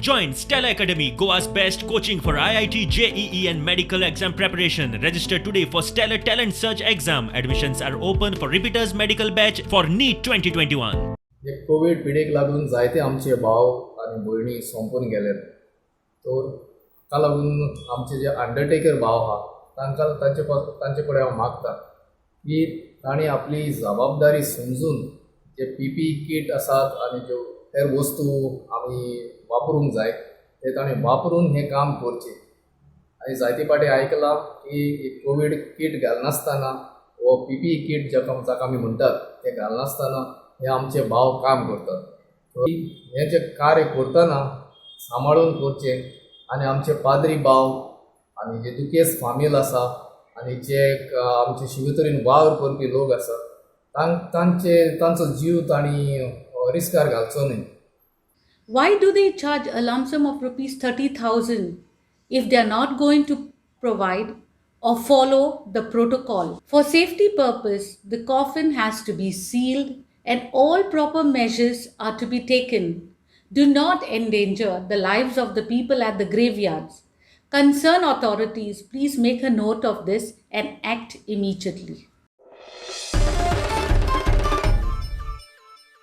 Join Stellar Academy, Goa's best coaching for IIT, JEE, and medical exam preparation. Register today for Stellar Talent Search exam. Admissions are open for repeaters medical batch for NEET 2021. हे Covid पिडेक लागून जायते आमचे भाव आनी भयणी सोंपून गेले, तर ताका लागून आमचे जे अंडरटेकर भाव आहा, तांकां तांचे कडेन हांव मागता की तांणी आपली जबाबदारी समजून जे पीपीई कीट आसात आनी ज्यो हेर वस्तू आमी वापरूंक जाय, ते ताणें वापरून हें काम करचें. आनी जायते फावटी आयकलां की कोवीड कीट घालनासतना वो पीपीई कीट जाका आमी म्हणटात, ते घालनासतना हे आमचे भाव काम करतात. हें जें कार्य करतना सांबाळून करचें आनी आमचे पाद्री भाव आनी जे दुखेस्त फामील आसा आनी जे आमचे शिवतरीन वावर करपी लोक आसा, तांचो जीव तांणी रिस्कार घालचो न्हय. Why do they charge a lump sum of rupees 30,000 if they are not going to provide or follow the protocol? For safety purpose, the coffin has to be sealed and all proper measures are to be taken. Do not endanger the lives of the people at the graveyards. Concerned authorities, please make a note of this and act immediately.